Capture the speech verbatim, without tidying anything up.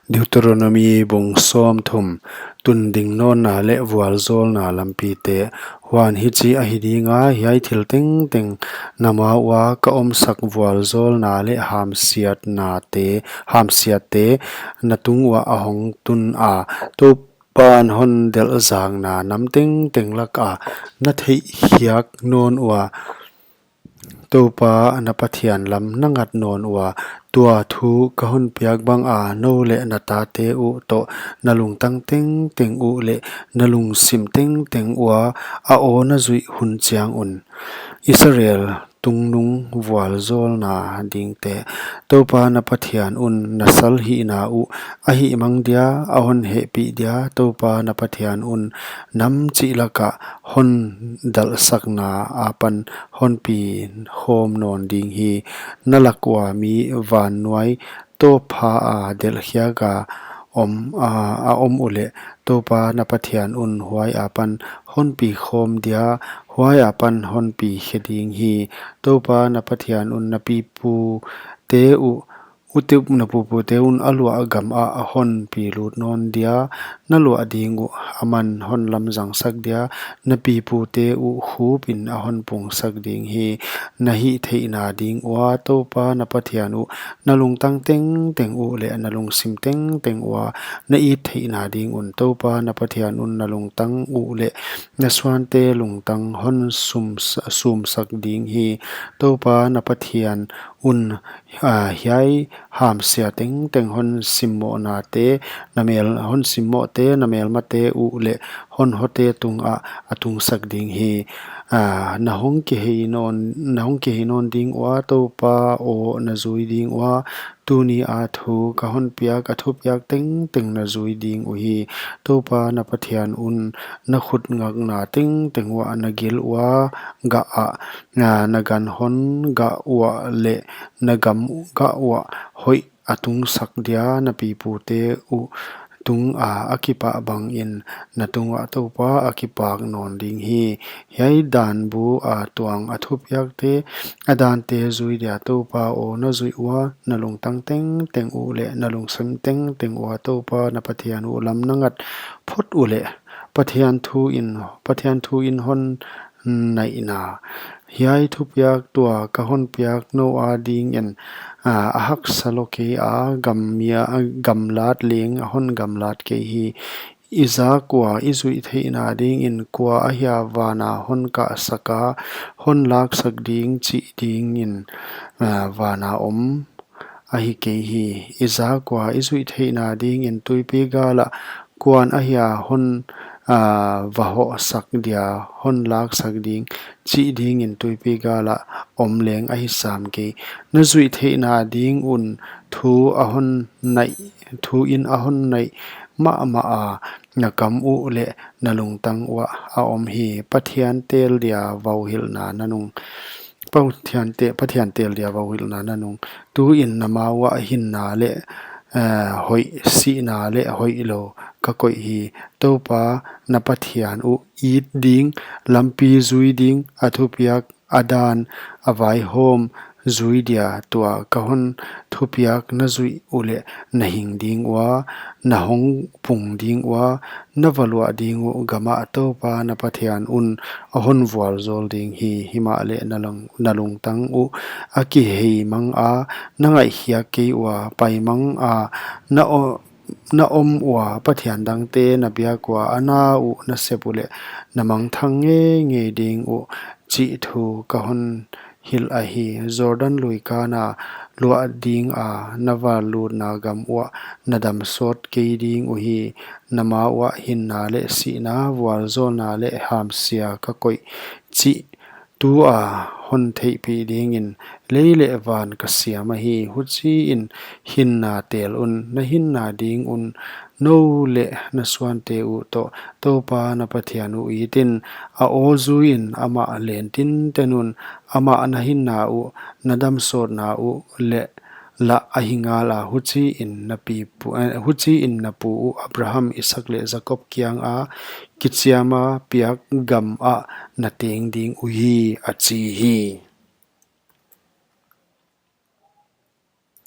Deuteronomi bung sawmthum. Tunding nawnna leh vualzawlna lampite. Huan hichi ahi dinga, hiai thil tengteng na ma uah ka omsak vualzawlna leh hamsiatnate, hamsiatte na tung uah a hong tun a, Toupan hon delhzakna nam tengteng laka na theihkhiak nawn ua, Toupa na Pathian lam na ngat nawn ua, tua thu ka hon piak banga nou leh na tate uh toh na lungtang tengteng uh leh na lungsim tengteng ua a aw na zuih hun chiang un. Israel tungnung vualzawlna dingte. Toupa na Pathian un na sal hihna uh a hihmang dia, a hon hehpih dia, Toupa na Pathian un nam chih laka hon dalhsakna apan hon pi khawm nawn ding hi. Na lak ua mi vannuai tawppha a delhkhiaka om, a, a om uleh, Toupa na Pathian un huai apan hon pi khawm dia, huai apan hon pi khe ding hi. Toupa na Pathian un na pipute uh, utip na pupute un a luah gama a hon pi lut nawn dia, na luah ding uh aman hon lamzangsak dia, na pipute uh khupin a hon pungsak ding hi. Na hihtheihna ding ua Toupa na Pathian uh na lungtang tengteng uh leh na lungsim tengteng ua na it theihna ding un Toupa na Pathian un na lungtang uh leh na suante lungtang hon sum, sumsak ding hi. Toupa na Pathian un, a, hiai hamsia tengteng hon simmohnate, na mel, hon simmohte, na melmate uh leh hon hote tungah a tungsak ding hi. A, na hong kihei nawn, na hong kihei nawn ding ua, Toupa aw na zui ding ua, tuni a thu ka hon piak, a thupiak tengteng na zui ding uhi. Toupa na Pathian un na khut ngakna tengteng uah na gil ua gah a, na, na gan hon gah uah leh na gam gah uah hoih a tungsak dia, na pipute uh tunga a kipak bangin na tungah Toupa a kipak nawn ding hi. Hiai dan bu a tuang a thupiakte, a dante zui dia Toupa aw na zuih ua, na lungtang tengteng uh leh na lungsim tengteng ua Toupa na Pathian uh lam na ngat phot uleh, Pathian thu in, Pathian thu in hon naihna. Hiai thupiak tua ka hon piak nou adingin, a, a haksa lou kei a, gam mia, a, gamlat leng a hon gamlat kei hi. I zak ua i zuih theihna dingin kua ahia vana hon kahsak a, hon laksak ding chih dingin, a, vana om ahi kei hi. I zak ua i zuih theihna dingin tuipi gala kuan ahia hon, a, va hohsak dia, hon laksak ding chih dingin tuipi gala om leng ahi sam kei. Na zuih theihna ding un thu a hon naih, thu in a hon naih mahmah a, na kam uh leh na lungtang uah a om hi. Pathian tel dia vauhilhna na nung, Pathian te, Pathian tel dia vauhilhna na nung. Tuin na ma uah hinna leh, eh, hoih, sihna leh hoihlou ka koih hi. Toupa na Pathian uh it ding, lampi zui ding, a thupiak, a dan, a vaihawm zui dia tua ka hon thupiak na zuih uleh na hing ding ua, na hong pung ding ua, na va luah ding uh gama Toupa na Pathian un a hon vualzawl ding hi. Himahleh na lung, na lungtang uh a kihei manga, na ngaihkhiak kei ua pai manga, na o, na om ua pathian dangte na biak ua, a na uh na sep uleh na mangthang ngeingei ding uh chih thu ka hon hilh ahi. Jordan lui kana luah dinga na va lutna gam uah na dam sawt kei ding uhi. Na ma uah hinna leh sihna, vualzawlna leh hamsia ka koih chih tua hon theihpih dingin lei leh van ka siam ahi. Huchiin hinna tel un, na hinna ding un nou leh na suante uh toh Toupa na Pathian uh itin, a aw zuiin amah len tinten un. Amah na hinna uh, na dam sawtna uh leh lah ahi ngala, huchiin na pipu, eh, huchiin na pu uh Abraham, Isaak leh Jakob kianga kichiama piak gamah na teng ding uhi, a chi hi.